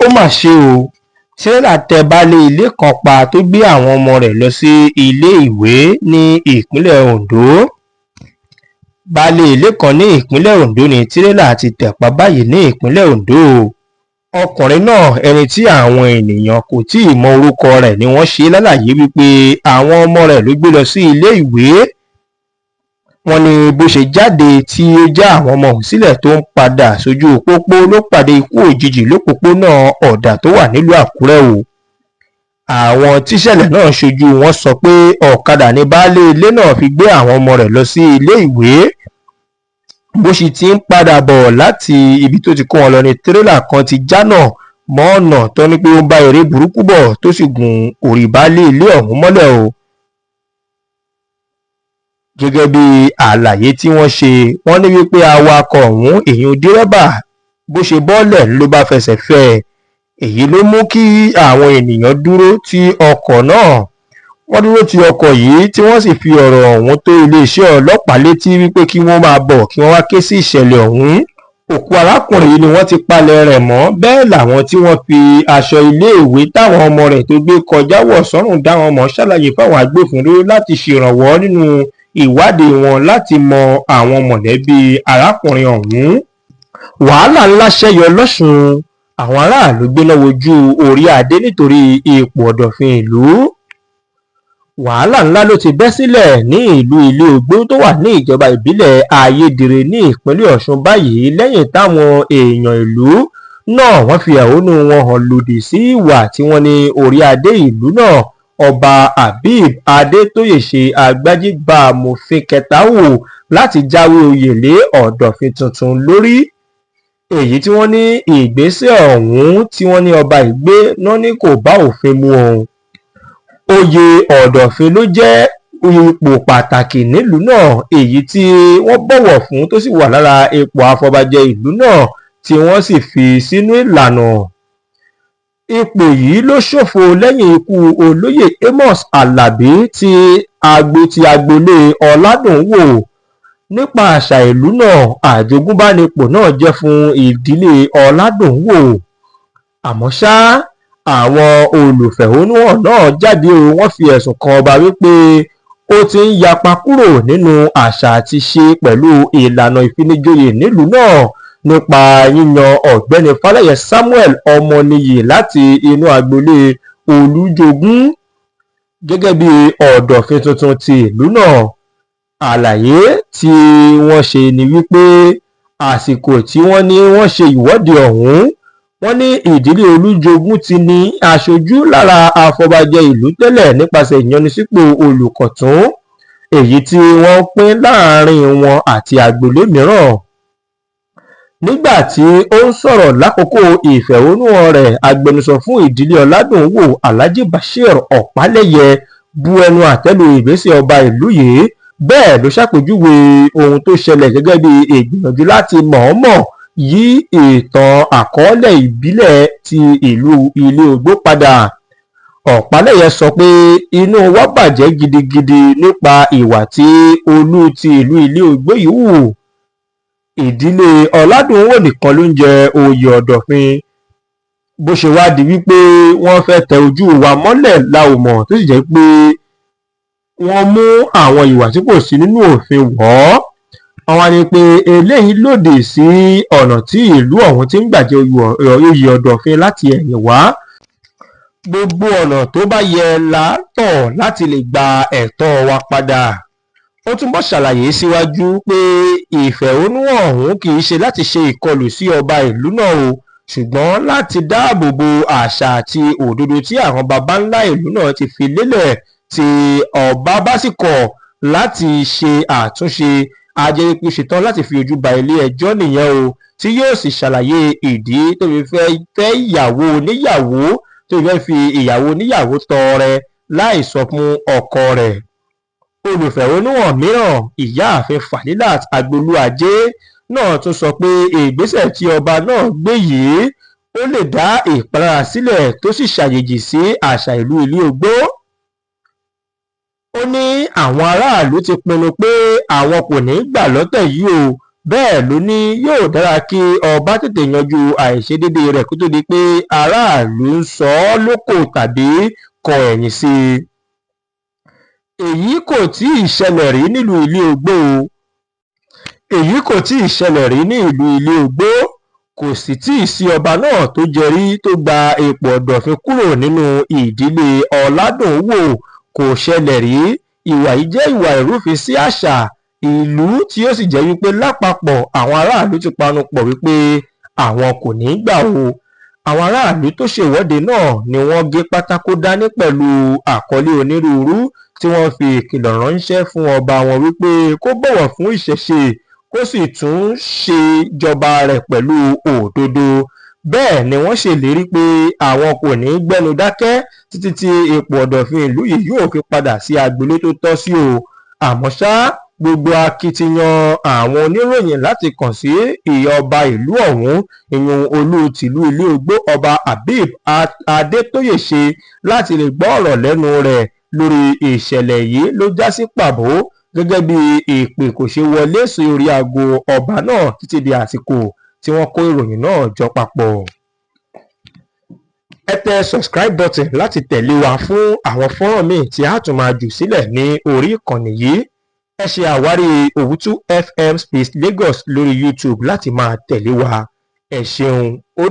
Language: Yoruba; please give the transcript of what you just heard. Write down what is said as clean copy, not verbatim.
Ó mà ṣe o, tírélà tẹ baálé ilé kan pa tó gbé àwọn ọmọ rẹ̀ lọ sí iléèwé ní ìpínlẹ̀ Ondo. Baálé ilé kan ní ìpínlẹ̀ Ondo ní tírélà ti tẹ̀ pa báyìí ní ìpínlẹ̀ Ondo. Ọkùnrin náà, ẹni tí àwọn èèyàn kò tí ì mọ orúkọ rẹ̀, ni wọ́n ṣe lálàyé wípé àwọn ọmọ rẹ̀ ló gbé lọ sí iléèwé. Wọ́n ní bó ṣe jáde tí ó já àwọn ọmọ ọ̀hún sílẹ̀ tó ń padà sójú pópó ló pàdé ikú òjijì lọ́pọ̀pọ̀nà Ọ̀dà tó wà nílùú Àkúrẹ́ o. Àwọn tíṣẹ̀lẹ̀ náà ṣojú wọn sọ pé ọ̀kadà ní baálé ilé náà fi gbé àwọn ọmọ rẹ̀ lọ sí iléèwé. Bó sì ti ń padà bọ̀ láti ibi tó ti kó wọn lọ ní tírélà kan ti jánà mọ́ ọ̀nà tó ní pé ó ń bá eré burúkú bọ̀ tó sì gun orí baálé ilé ọ̀hún mọ́lẹ̀ o. Gẹ́gẹ́ bí àlàyé tí wọ́n ṣe, wọ́n ní wípé awakọ̀ ọ̀hún, èyí dírẹ́bà, bó ṣe bọ́ọ̀lẹ̀ ló bá fẹsẹ̀ fẹ́ ẹ. Èyí ló mú kí àwọn ènìyàn dúró tí ọkọ̀ náà. Wọ́n dúró ti ọkọ̀ yìí tí wọ́n sì fi ọ̀rọ̀ ọ̀hún tó iléeṣẹ́ ọlọ́pàá létí wípé kí wọ́n máa bọ̀, kí wọ́n wá ké sí ìṣẹ̀lẹ̀ ọ̀hún. Òkú arákùnrin yìí ni wọ́n ti palẹ̀ rẹ̀ mọ́. Bẹ́ẹ̀ làwọn tí wọ́n fi aṣọ iléèwé táwọn ọmọ rẹ̀ tó gbé kọjá wọ̀ sọ́rùn dá wọn mọ̀, ṣàlàyé fáwọn agbófinró láti ṣèrànwọ́ nínú ìwádìí wọn láti mọ àwọn mọ̀lẹ́bí arákùnrin ọ̀hún. Wàhálà ńlá ṣẹ́yọ lọ́sùn, àwọn aráàlú gbéná wojú orí adé nítorí ipò ọ̀dọ̀fin ìlú. Wàhálà ńlá ló ti bẹ́ sílẹ̀ ní ìlú Ilé Ogbó tó wà ní ìjọba ìbílẹ̀ Ayédire ní ìpínlẹ̀ Ọ̀ṣun báyìí, lẹ́yìn táwọn èèyàn ìlú náà wọ́n fi ẹ̀hónú wọn hàn lòdì sí ìwà tí wọ́n ní orí adé ìlú náà, Ọba Habib Adétóyèṣe Àgbájígbàmófin kẹta, hù láti jáwé oyè lé ọ̀dọ̀fin tuntun lórí, èyí tí wọ́n ní ìgbésẹ̀ ọ̀hún tí wọ́n ní ọba ìgbé náà ní kò bá òfin mu o. Oyè ọ̀dọ̀fin ló jẹ́ ipò pàtàkì nílùú náà, èyí tí wọ́n bọ̀wọ̀ fún tó sì wà lára ipò àfọbàjẹ́ ìlú náà tí wọ́n sì fi sínú ìlànà. Ipò yìí ló ṣòfò lẹ́yìn ikú Olóyè Amos Alábí tí agbo ti agboolé Ọ̀làdúnwò. Nípa àṣà ìlú náà, àjogúnbá nípò náà jẹ́ fún ìdílé Ọ̀làdúnwò. Àmọ́ ṣá, àwọn olùfẹ̀hónúhàn náà jáde o, wọ́n fi ẹ̀sùn kan ọba wípé ó ti ń yapa kúrò nínú àṣà àti ṣe pẹ̀lú ìlànà ìfinijoyè nílùú náà nípa yíyan Ọ̀gbẹ́ni Falẹyẹ Samuel Ọmọnìyí láti inú agboolé Olùjọgùn gẹ́gẹ́ bí ọ̀dọ̀fin tuntun ti ìlú náà. Àlàyé tí wọ́n ṣe ni wípé àsìkò tí wọ́n ní wọ́n ṣe ìwọ́de ọ̀hún, wọ́n ní ìdílé Olùjọgùn ti ní aṣojú lára àfọbàjẹ́ ìlú tẹ́lẹ̀ nípasẹ̀ ìyanisípò Olùkọ̀tún, èyí tí wọ́n pín láàrin wọn àti agboolé mìíràn. Nígbà tí ó ń sọ̀rọ̀ lákòókò ìfẹ̀hónúhàn rẹ̀, agbẹnusọ fún ìdílé Ọ̀làdúnwò, Alhaji Bashir Ọ̀pálẹ̀yẹ, bu ẹnu àtẹ́ lu ìgbésẹ̀ ọba ìlú yìí. Bẹ́ẹ̀ ló ṣàpèjúwe ohun tó ṣẹlẹ̀ gẹ́gẹ́ bí ìgbìyànjú láti mọ̀ọ́mọ̀ yí ìtàn àkọọ́lẹ̀ ìbílẹ̀ ti ìlú Ilé Ogbó padà. Ọ̀pálẹ̀yẹ sọ pé inú wa bàjẹ́ gidigidi nípa ìwà tí olú ti ìlú Ilé Ogbó yìí hù. Ìdílé Ọ̀làdúnwò nìkan ló ń jẹ oyè ọ̀dọ̀fin. Bó ṣe wá di wípé wọ́n fẹ́ tẹ ojú wa mọ́lẹ̀ la ò mọ̀, tó sì jẹ́ pé wọ́n mú àwọn ìwà tí kò sí nínú òfin wọ̀ ọ́. Wọ́n wá ní pé eléyìí lòdì sí ọ̀nà tí ìlú ọ̀hún ti ń gbàjẹ́ oyè ọ̀dọ̀fin láti ẹ̀yìn wá. Gbogbo ọ̀nà tó bá yẹ là tọ̀ láti lè gba ẹ̀tọ́ wa padà. Ó túbọ̀ ṣàlàyé síwájú pé ìfẹ̀hónúhàn ọ̀hún kì í ṣe láti ṣe ìkọlù sí ọba ìlú náà o, ṣùgbọ́n láti dáàbò bo àṣà àti òdodo tí àwọn baba ńlá ìlú náà ti fi lélẹ̀. Tí ọba bá sì kọ̀ láti ṣe àtúnṣe, á jẹ́ pé ṣetán láti fi ojú ba ilé ẹjọ́ nìyẹn o, tí yóò sì ṣàlàyé ìdí tó fi fẹ́ fẹ́ ìyàwó oníyàwó, tó fi fẹ́ fi ìyàwó oníyàwó tọrẹ láì sọ fún ọkọ rẹ̀. Olùfẹ̀hónúhàn mìíràn, Ìyáàfin Falilat Agbolúajé náà tún sọ pé ìgbésẹ̀ tí ọba náà gbé yìí ó lè dá ìpalára sílẹ̀ tó sì ṣàjèjì sí àṣà ìlú Ilé Ogbó. Ó ní àwọn aráàlú ti pinnu pé àwọn kò ní í gbà lọ́tẹ̀ yìí o. Bẹ́ẹ̀ ló ní yóò dára kí ọba tètè yanjú àìṣedéédé rẹ̀ kó tó di pé aráàlú ń sọ ọ́ lóko tàbí kọ ẹ̀yìn sí i. Èyí kò tí ì ṣẹlẹ̀ rí nílùú Iléogbó o. Èyí kò tí ì ṣẹlẹ̀ rí ní ìlú Iléogbó. Kò sì tí ì sí ọba náà tó jẹ rí tó gba ipò Ọ̀dọ̀fin kúrò nínú ìdílé Ọ̀làdúnwò. Kò ṣẹlẹ̀ rí. Ìwà yìí jẹ́ ìwà ìrúfin sí àṣà ìlú, tí ó sì jẹ́ wípé lápapọ̀ àwọn aráàlú ti panu pọ̀ wípé àwọn kò ní í gbà o. Àwọn aráàlú tó ṣèwọ́de náà ni wọ́n gé pátákó dání pẹ̀lú àkọlé onírúurú, tí wọ́n fi ìkìlọ̀ ránṣẹ́ fún ọba wọn wípé kó bọ̀wọ̀ fún ìṣẹ̀ṣe, kó sì tún ṣèjọba rẹ̀ pẹ̀lú òdodo. Bẹ́ẹ̀ ni wọ́n ṣèlérí pé àwọn kò ní í gbẹ́nu dákẹ́ títí tí ipò Ọ̀dọ̀fin ìlú yìí yóò fi padà sí agboolé tó tọ́ sí o. Àmọ́ ṣá, gbogbo akitiyan àwọn oníròyìn láti kàn sí ìyá ọba ìlú ọ̀hún, ìyún Olú tìlú Iléogbó, Ọba Habib Adétóyèṣe, láti lè gbọ́ ọ̀rọ̀ lẹ́nu rẹ̀ lórí ìṣẹ̀lẹ̀ yìí ló já sí pàbó, gẹ́gẹ́ bí ìpè kò ṣe wọlé sí orí aago ọba náà títí di àsìkò tí wọ́n kó ìròyìn náà jọ papọ̀. Ẹ tẹ subscribe button láti tẹ̀lé wa fún àwọn fọ́nrán míì tí a tún máa jù sílẹ̀ ní orí ìkànnì yìí. Ẹ ṣe àwárí Òwútú FM Space Lagos lórí YouTube láti máa tẹ̀lé wa. Ẹ ṣeun ó.